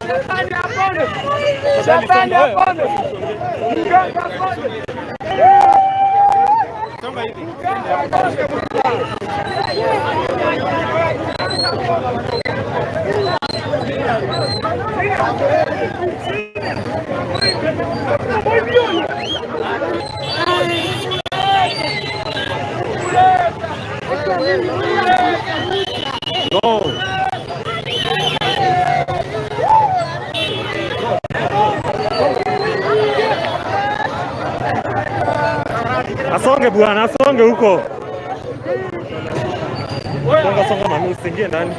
Shetani apone. Shetani apone. Mganga apone. Mganga apone. No. Asonge bwana, asonge huko. Songa songa mami, usiingie ndani.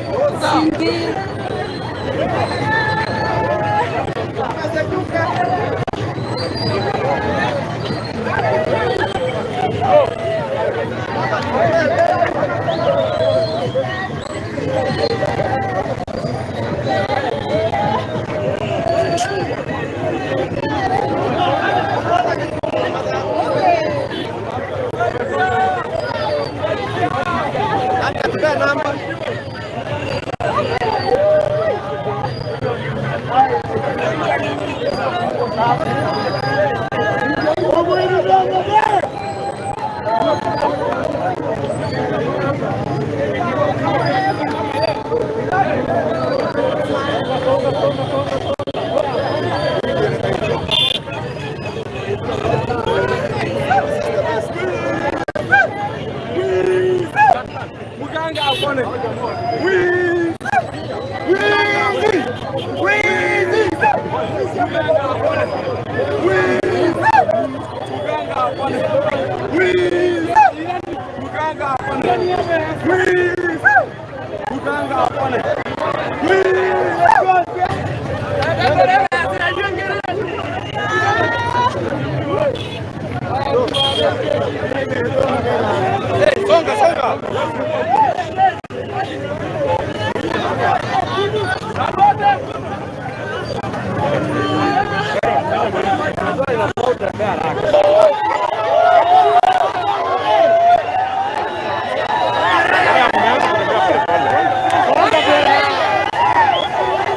Mganga apone. Wizi. Wizi. Wizi. Mganga apone. Wizi. Mganga apone. Wizi. Mganga apone. Wizi. Mganga apone. Wizi. Songa, songa.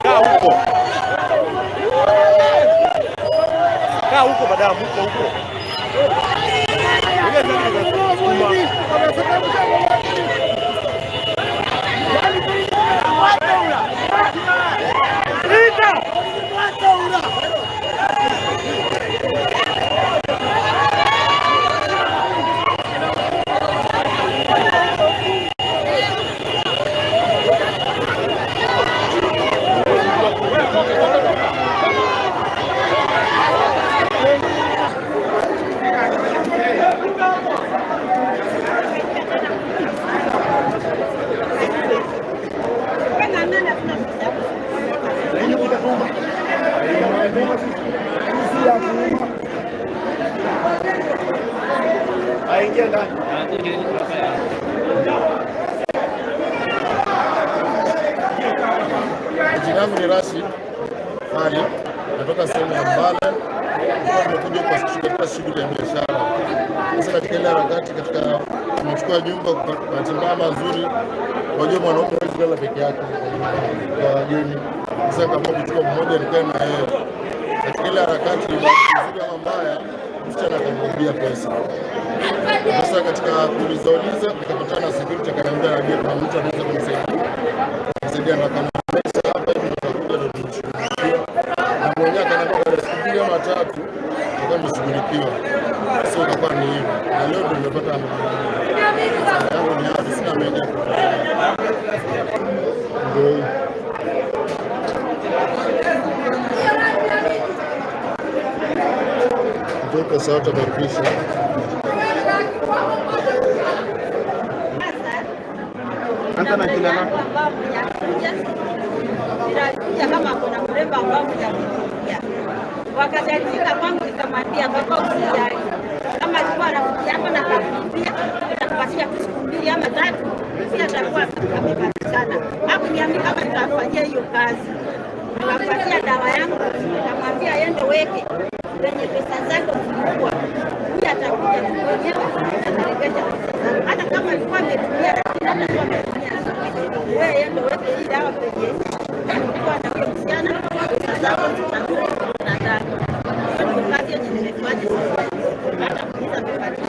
Kaa huko. Kaa huko madamu, huko huko. Jina langu ni Rashid Ali, natoka sehemu ya Mbale. Nilikuwa nimekuja kwa katika shughuli ya biashara. Sasa katika ile harakati, katika tumechukua nyumba, kwa bahati mbaya ama nzuri, unajua mwanaume hawezi kulala peke yake kwa wageni. Sasa kama kuchukua mmoja nikae na yeye katika ile harakati, bahati nzuri ama mbaya, msichana akamwibia pesa. Sasa katika kuuliza uliza, nikapatana na security, akaniambia najua kuna mtu anaweza kunisaidia na kama hapa hivi nitakuja ndo tumshughulikia, na mwenyewe akaniambia baada ya siku 2 ama 3 nitakuwa nimeshughulikiwa. So ikakuwa ni hivyo, na leo ndo nimepata yangu ni hapo, sina mengi ya kuongea. Ndio hii. Ndio pesa yote amerudisha. Anza na jina lako. Ninakuja kama kuna mrembo ambao hujakuja. Wakati alifika kwangu nikamwambia baba, usijali, kama alikuwa rafiki yako na kakuibia, nitakupatia tu siku 2 ama 3, pia atakuwa amepatikana. Hakuniambia kama nitamfanyia hiyo kazi. Nikampatia dawa yangu, nikamwambia yende weke penye pesa zako zilikuwa, huyu atakuja tu mwenyewe ataregesha pesa zako, hata kama alikuwa ametumia, lakini atakuwa ametumia. Wewe yende weke hii dawa penye ulikuwa Kupatiana pesa zako zitarudi unataka. Hiyo ndio kazi yenye nimefanya siku ya leo. Hata kuuliza amepatia.